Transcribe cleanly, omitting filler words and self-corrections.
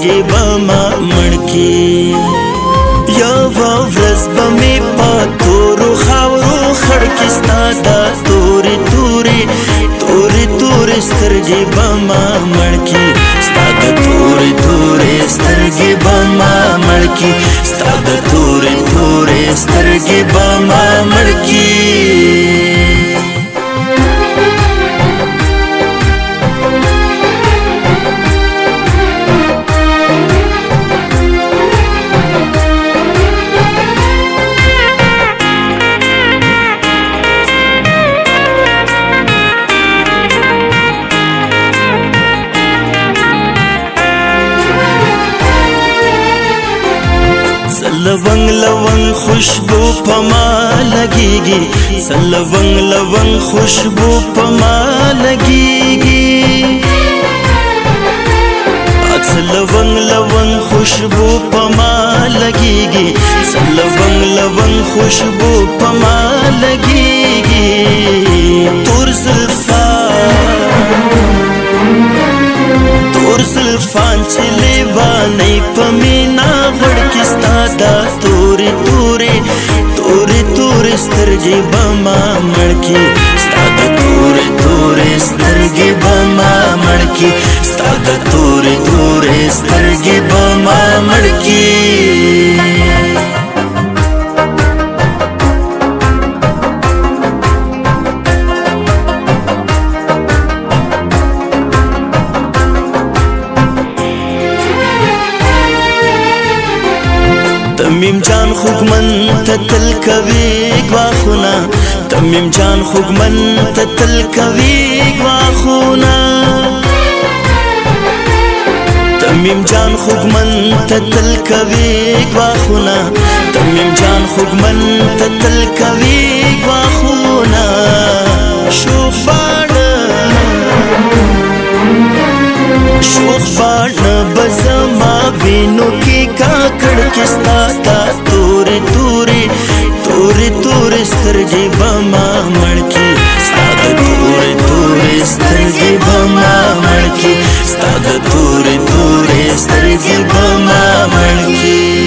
سترګې به ما مړ کې. یوه ورځ به مې په تورو خاورو خړ کې، ستا د تورې تورې تورې تورې سترګې به ما مړ کې، ستا د تورې تورې سترګې به ما مړ کې، ستا د تورې تورې سترګې به ما مړ کې. لونګ لونګ خوشبو پما لګيږي، لونګ لونګ خوشبو پما لګيږي، لونګ لونګ خوشبو پما لګيږي، لونګ لونګ خوشبو پما لګيږي. تور زلفان، تور زلفان چې لیوانې په مینا غړ کې، ستا د تورې تورې تورې تورې سترګې به ما مړ کې، ستا د تورې تورې سترګې به ما مړ کې، ستا د تورې تورې سترګې به ما مړ کې. تمیم جان خوږمن ته تل کوي ګواښونه، تمیم جان خوږمن ته تل کوي ګواښونه، تمیم جان خوږمن ته تل کوي ګواښونه، تمیم جان خوږمن ته تل کوي ګواښونه. شوخ باڼه، شوخ باڼه به زما وینو کې کاکړ کې، ستا د تورې تورې تورې تورې سترګې به ما مړ کې، ستا د تورې تورې سترګې به ما مړ کې، ستا د تورې تورې سترګې به ما مړ کې.